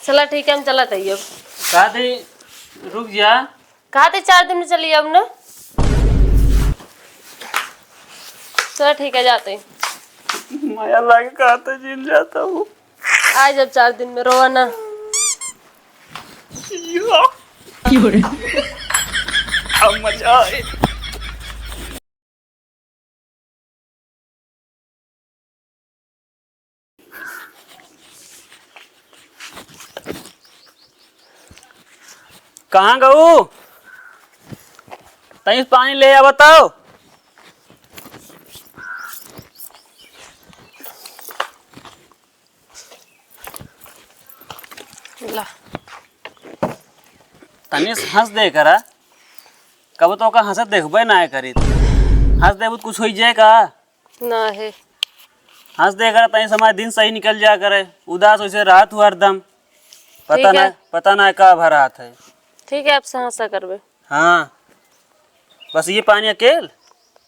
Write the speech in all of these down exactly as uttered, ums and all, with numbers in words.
चला ठीक है, हम चलत हई अब। का दे, रुक जा। कहा थे चार दिन में चली अब ना। चला ठीक है, जाते हैं। माया लागे कहा थे जिन जाता हूँ। आ जब चार दिन में, रोवा ना। अब मजा आए। कहाँ गऊ? तनी पानी ले आवा तो। ला। तनी से हंस दे करा, कब तो का हंसत देखबे ना करी। हंस देबू तो कुछ होई जाए का? ना है। हंस दे करा, तनी से हमार दिन सही निकल जा करे। उदास वैसे रहत हुआ हरदम। पता ठीक है। ना, पता ना का भरा हाथ है। ठीक है, आपसे हंसा करबे। हाँ, बस ये पानी अकेल?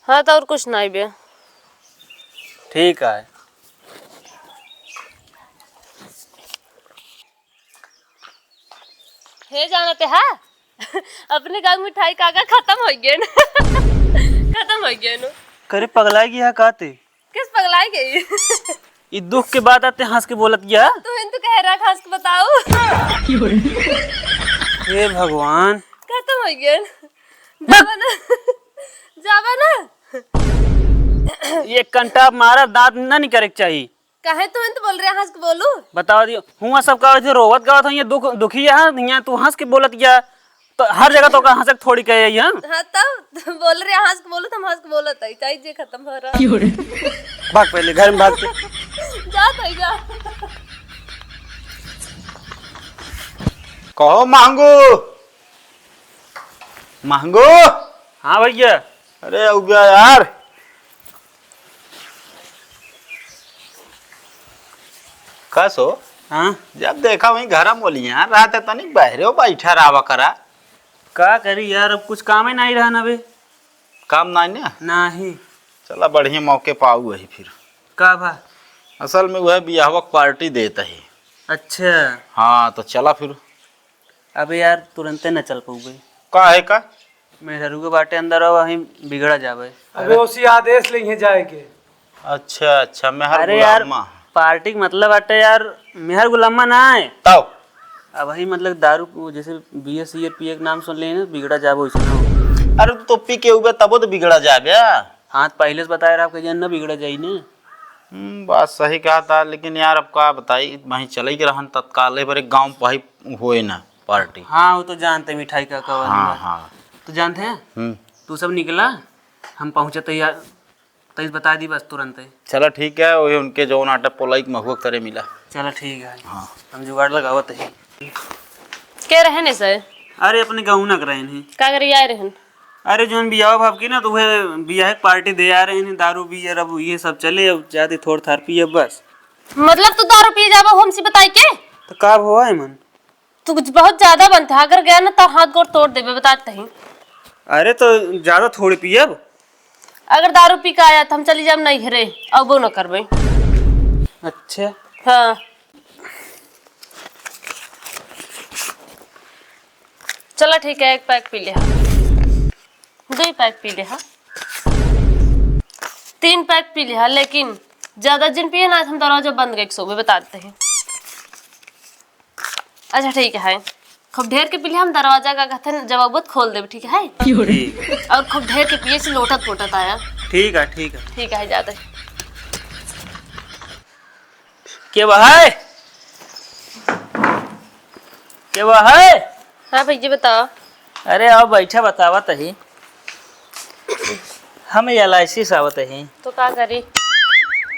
हाँ, तो और कुछ नहीं बे। ठीक है। हे जानते हा, अपने गाँव मिठाई काका खत्म हो गए न। खत्म हो गए न। करे पगला गया का ते? किस पगलाई गई? ई दुख के बात आते हंस के बोलत गया। तू इन तो कह रहा हंस के बताओ। हे भगवान। खत्म हो गया। जावा ना। जावा ना। ये कंटा मारा दांत ना निकरे के चाहिए। काहे तू इन तो बोल रहे हंस के बोलू? बताओ दियो, हुआ सब का वैसे रोवत गावत हो, ये दुख, दुखी है, यहाँ तू हंस के बोलत गया। तो हर जगह तो का हंसक थोड़ी कहे यहाँ। हाँ, तब बोल रहे हंस के बोलो, तो हम हंस के बोलत है, चाहे जे खत्म हो रहा। भाग पहले घर में भाग के। जा तो जा। कहो मांगू, मांगू। हाँ भैया। अरे उगा यार। का सो? हाँ? जब देखा वहीं घर में बोली यार, रात है तनिक बहरे बैठा रहा करा। का करी यार, अब कुछ काम ही नहीं रहा ना बे। काम नहीं ना? नहीं। चला बढ़िया मौके पाऊ है फिर। का भा? असल में वह बियाहवा के पार्टी देत है। अच्छा। हाँ तो चला फिर। अबे यार, तुरंते न चल पउबे। का है का? मेहररुआ बाटे अंदर, अब वहीं बिगड़ा जाबे। अबे ओसी आदेश लेंगे जाए के। अच्छा, अच्छा, मेहर अरे यार, गुलामा। पार्टी के मतलब बाटे यार, मेहर गुलामा ना है। तब? अब वही मतलब दारू, जैसे बियर सियर पिए के नाम सुन लें ना, बिगड़ा जाबे वैसे ना हो। अरे तो पी के उबे तबो तो बिगड़ा जाबे। हाँ, तो पहले से बताए रहा, आप कहिए ना बिगड़ा जाई ने। हम्म, बात सही कहा था, लेकिन यार अब का बताई, वहीं चले के रहन तत्काल, पर एक गाँव भाई होए ना पार्टी। हाँ, वो तो जानते मिठाई का कवन हाँ, बा। हाँ। तो जानते हैं? हम्म। तू सब निकला, हम पहुँचत ही यार, तईस बता दी बस तुरंत ही। चला ठीक है, वही उनके जौन आटा पोलाई के महुआ के तरे मिला। चला ठीक है। हाँ। हम जुगाड़ लगावत ही। के रहन है सर? अरे अपने गहुना के रहन है। का करे आए रहन? अरे जौन बियाह भाव की ना, तो वह बियाह के पार्टी दे आ रहे हैं, दारू बियर अब ये सब चले, अब जाते थोड़ थार पिए बस। मतलब तू दारू पिए जाबो हमसे बताई के? तो का हुआ है मन? तू कुछ बहुत ज्यादा बनता है, अगर गया ना तो हाथ गोड़ तोड़ देबे, बताते ही। अरे तो ज्यादा थोड़ी पियब। अगर दारू पी के आया तो हम चली जाब नैहरे, अबो न करबे। अच्छा। हाँ। चला ठीक है, एक पैक पी लिहा, दुई पैक पी लिहा, तीन पैक पी लिहा, लेकिन ज्यादा जिन पिए ना, आज हम दरवाजा बंद करके सोबे, बता देते हैं। अच्छा ठीक है, खूब ढेर के पी लिहा, हम दरवाजा का कहते हैं जब अबत खोल देबे, ठीक है? ठीक। और खूब ढेर के पिए से लोटत पोटत आया। ठीक है, ठीक है। ठीक है, जाते हैं। के बा है? के बा है? हाँ भैया बताओ। अरे आओ बैठा, बतावत ही। हम एल आई सी से आवत ही। तो का करी?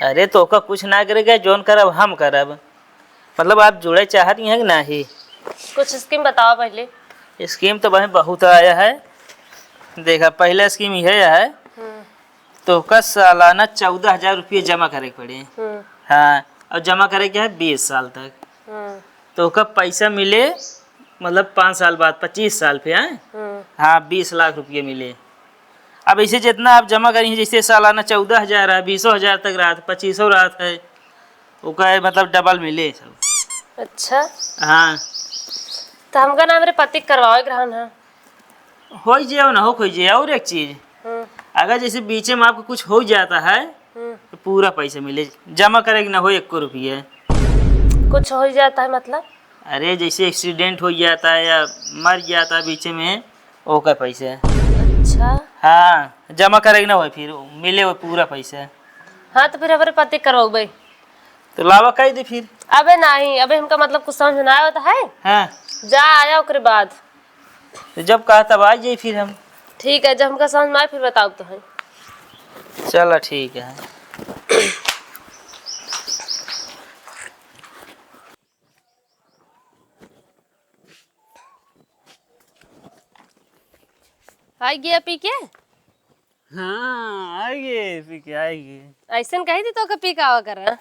अरे तोका कुछ ना करेगा, जौन करब हम करब। मतलब आप जुड़े चाहत ही हैं कि नहीं? कुछ स्कीम बताओ पहले। स्कीम तो भाई बहुत आया है। देखा पहला स्कीम यह है, हम्म। तोहका सालाना चौदह हजार रुपये जमा करे के पड़ी। हम्म। हाँ, और जमा करे के है बीस साल तक। हम्म। तोहका पैसा मिले, मतलब पाँच साल बाद, पच्चीस साल पे, हैं? हम्म। हाँ, बीस लाख रुपये मिले। अब ऐसे जितना आप जमा करी, जैसे सालाना चौदह हजार है, बीसों हजार तक रहत, पच्चीसों रहत है, ओका मतलब डबल मिले सब। अच्छा। हाँ। तो हमका ना हमरे पति के करवावे के रहन है। हो जाए ना, हो, हो जाए। और एक चीज, हम्म। अगर जैसे बीचे में आपको कुछ हो जाता है, हम्म। तो पूरा पैसा मिले, जमा करे के ना हो एको रुपये। कुछ हो जाता है मतलब? अरे, जैसे एक्सीडेंट हो जाता है या मर जाता है बीचे में, ओकर पैसा। अच्छा। हाँ, जमा करे के ना हो, फिर मिले वो पूरा पैसा। हाँ, तो फिर हमरे पति करवाउबे। तो लावा कह दे फिर। अबे नहीं, अबे हमका मतलब कुछ समझ ना आवत है। हाँ। जा आया ओकरे बाद। तो जब कहा तब आ जाई फिर हम। ठीक है, जब हमका समझ में आए फिर बताउब तो है। चला ठीक है। आई गया पी के? हाँ, आइगे, पी के आइगे। ऐसन कही थी तो के पी के आवा करा।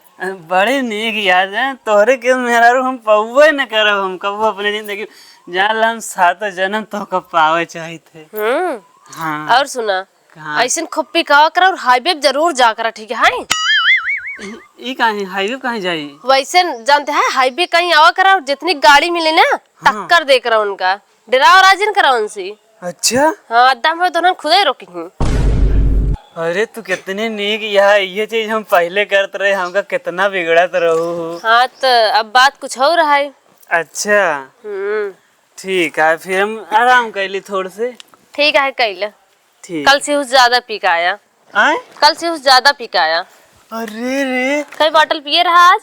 बड़े नीक यार, जान तोहरे के मेहरारू हम पउबे न करब, हम कबो अपने जिंदगी, जान ला हम सातों जन्म तोहका पावे चाहित है। हम्म। हाँ। और सुना, हाँ। ऐसन खूब पी के आवा करा और हाईवे पे जरूर जा करा, ठीक है? ई, ई काहे, हाईवे पे काहे जाई? वैसे जानते हैं, हाईवे कहीं आवा करा और जितनी गाड़ी मिले ना, हाँ। टक्कर दे करा उनका। डराव राजिन करावन सी। अच्छा? हाँ, अद्दा में दोनों खुदे रोकी हूँ। अरे, तू कितनी नीक यहाँ, ये चीज हम पहले करत रहे, हमका कितना बिगड़त रहू। हाँ, तो अब बात कुछ और है। अच्छा। हम्म। ठीक है, फिर हम आराम कैली थोड़ से। ठीक है, कैले। ठीक। कल से उस ज्यादा पी के आया। आए? कल से उस ज्यादा पी के आया। अरे रे। कई बॉटल पिए रहा आज?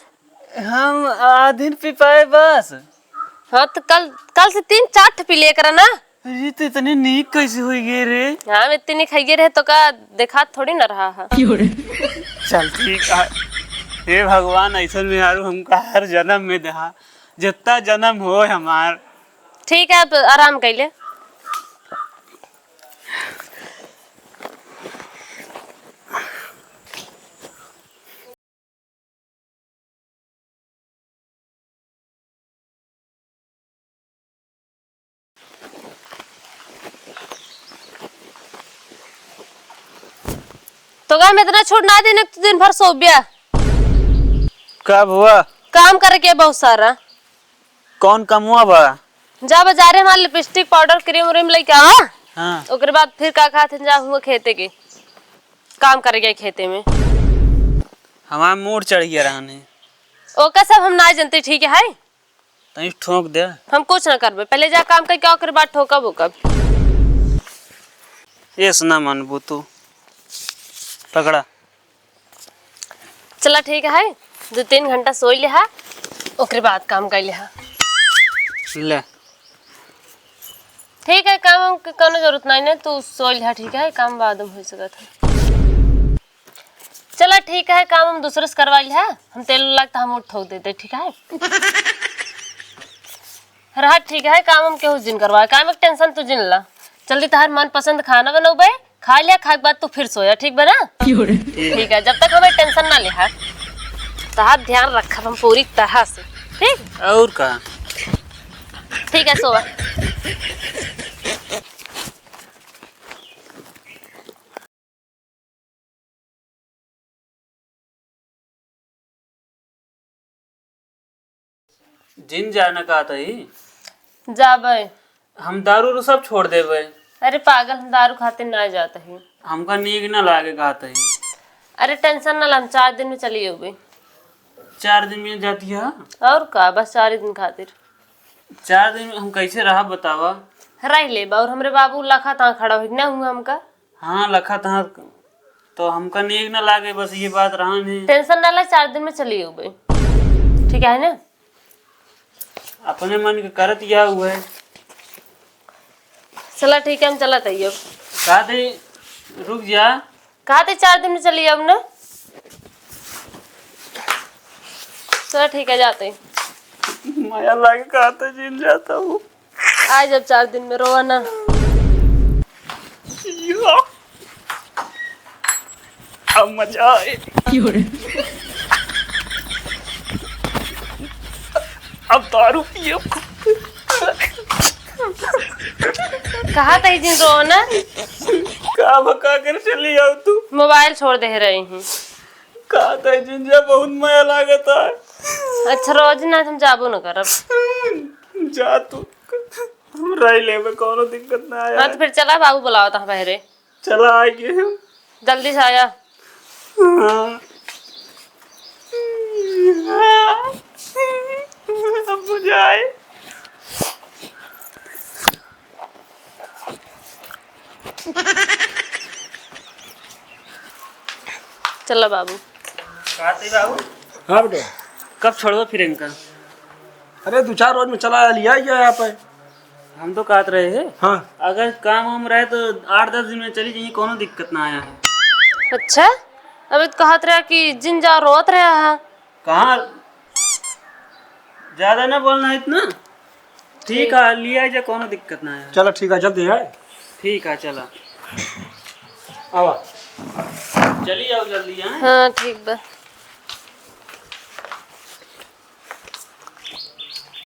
हम आधीन पी पाए बस। हाँ, तो कल, कल से तीन चार ठे पी लिया करा ना। अरे, तो इतने नीक कैसे हुई गए रे? हाँ, हम इतने नीक खाइए रहे तो का देखा थोड़ी ना रहा है। चल ठीक है। हे भगवान, ऐसन मेहरारू हमका हर जन्म में दहा, जितना जन्म हो हमार। ठीक है, अब आराम कैले। तो घर में इतना छूट ना देने, तू दिन भर सोबिया। का हुआ? काम करके बहुत सारा। कौन कमुआ बा? जा बाजारे हमार लिपस्टिक, पाउडर, क्रीम व्रीम लेके आवा। हाँ। ओकरे बाद फिर का कहत हन, जा हुआ खेते के काम करे गए खेते में। हमार मूड चढ़ गया रहने। ओका सब हम ना जनते, ठीक है? तनी ठोक दे। हम कुछ ना करबे, पहले जा काम करके आओ, ओकरे बाद ठोकब ओकब। ये सुना मनबू तू, पकड़ा। चला ठीक है, दो तीन घंटा सोई लिहा, ओकरे बाद काम कर लिहा। ले। ठीक है, काम वाम के कौनो जरूरत नहीं ना, तू सोई लिहा, ठीक है, काम बाद में हो सकत है। चला ठीक है, काम हम दूसरे से करवा लिहा, हम तेल लगता हम उठ ठोक देते, ठीक है। रहा ठीक है, काम हम केहू जिन करवा, काम एक टेंशन तू जिन ला। जल्दी तहार मनपसंद खाना बनौबे, खा लिया, खाए के बाद तू फिर सोया, ठीक बा ना? ठीक है, जब तक हमें टेंशन ना लिहा, तहार ध्यान रखब हम पूरी तरह से, ठीक? और का? ठीक है, सोवा। जिन जाए ना कहत ही। जाबे। हम दारू उरू सब छोड़ देबे। अरे पागल, हम दारू खातिर ना जात ही। हमका नीक ना लागे कहत ही। अरे टेंशन ना ला, हम चार दिन में चली अउबे। चार दिन में जाती है? और का, बस चार ही दिन खातिर। चार दिन में हम कैसे रहब बतावा? रह लेबा, और हमरे बाबू लखा तहाँ खड़ा होई ना हुआ हमका। हाँ, लखा तहाँ तो हमका नीक ना लागे, बस ये बात रहन है। टेंशन ना ला, चार दिन में चली अउबे, ठीक है ना? अपने मन के करत या हुए। चला ठीक है, हम चलत हई अब। का दे, रुक जा। कहा थे चार दिन में चली अब ना। चला ठीक है, जाते। माया लागे कहा थे जिन जाता हूँ। आ जब चार दिन में रोवा ना। यो। अब मजा आए। अब दारू पिए। कहा था जिन रोवा ना। का बका कर चली आओ तू? मोबाइल छोड़ दे रही हूँ। का तय जिंजा बहुत मया लागत है। अच्छा, रोज ना, हम जाबो न करब। जा तू, हम रह लेबे, कौनो दिक्कत ना आया। हाँ, तो फिर चला, बाबू बुलावत हैं बहरे। चला, आइगे हम। जल्दी से आया। हाँ। अब जाए। चला बाबू। का रे बाबू? हाँ बेटा। कब छोड़बो फिर इनका? अरे, दो चार रोज में चला लिया गया यहाँ पे। हम तो कहत रहे हैं, हाँ। अगर काम वाम रहे तो आठ दस दिन में चली जाइए, कौनो दिक्कत ना आया है। अच्छा, अबे तो कहत रहा कि जिन जा रोत रहा है। कहाँ? ज्यादा ना बोलना है इतना। ठीक है, लिया जा, कौनो दिक्कत ना है। चला ठीक है, जल्दी है। ठीक है, चला। आवा। चली जाओ जल्दी, हाँ? हाँ, ठीक बा।